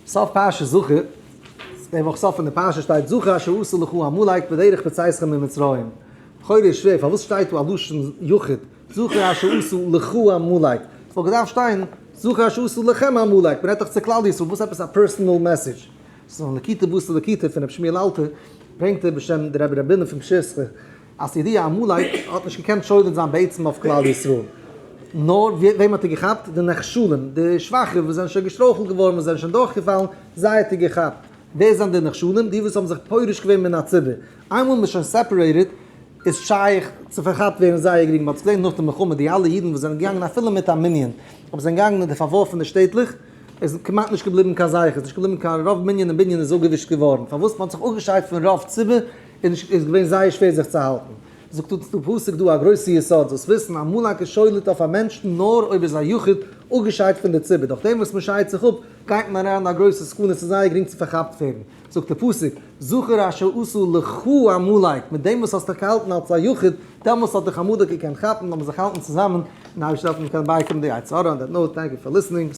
סוף פרשת זכור, די וואך סוף פון די פרשה שטייט זכור אשר עשה לך עמלק בדרך בצאתכם ממצרים. לכאורה איז שווער פארוואס שטייט דא א לשון יחיד זכור אשר עשה לך עמלק? ס'וואלט געדארפט שטיין זכור אשר עשה לכם עמלק, מ'רעדט דאך צו כלל ישראל, וואס עפעס א personal message? ס'איז אין לקיטה בתר לקיטה פון רבי שמואל אלתר, ברענגט ער בשם די רבי ר' בונם פון פשיסחא, אז ס'ידוע עמלק האט נישט געקענט שולט זיין בעצם אויף כלל ישראל, נאר וועם האט ער געכאפט? די נחשלים, די שוואכע וואס זענען שוין געשטרויכלט געווארן, וואס זענען שוין דורכגעפאלן, זיי האט ער געכאפט. ווער זענען די נחשלים? די וואס האבן זיך פורש געווען מן הציבור. איינמאל מ'איז שוין separated, איז שייך צו פארכאפט ווערן זייער גרינג. מ'האט עס געזען נאך די מלחמה, די אלע אידן וואס זענען געגאנגען אפילו מיט א מנין, אבער זענען געגאנגען אין די פארווארפענע שטעטלעך, איז כמעט נישט געבליבן קיין זכר, איז נישט געבליבן קיין רוב מנין און בנין איז אפגעווישט געווארן. פארוואס? מ'האט זיך אפגעשיידט פון רוב ציבור, איז נישט איז געווען זייער שווער זיך צו האלטן. זאגט אונז דא פסוק דא א גרויסע יסוד, זאלסט וויסן עמלק איז שולט אויף א מענטש נאר אויב איז א יחיד אפגעשיידט פון די ציבור, דורך דעם וואס מען שיידט זיך אפ גייט מען אריין אין א גרויסע סכנה, ס'איז זייער גרינג צו פארכאפט ווערן. זאגט דער פסוק, זכור אשר עשה לך עמלק, מיט דעם וואס האסט דיך געהאלטן אלס א יחיד, דעמאלס האט דיך עמלק געקענט כאפן, לאמיר זיך האלטן צוזאמען, און אייבערשטער העלפן מיר קענען בייקומען די יצר הרע, on that note, thank you for listening.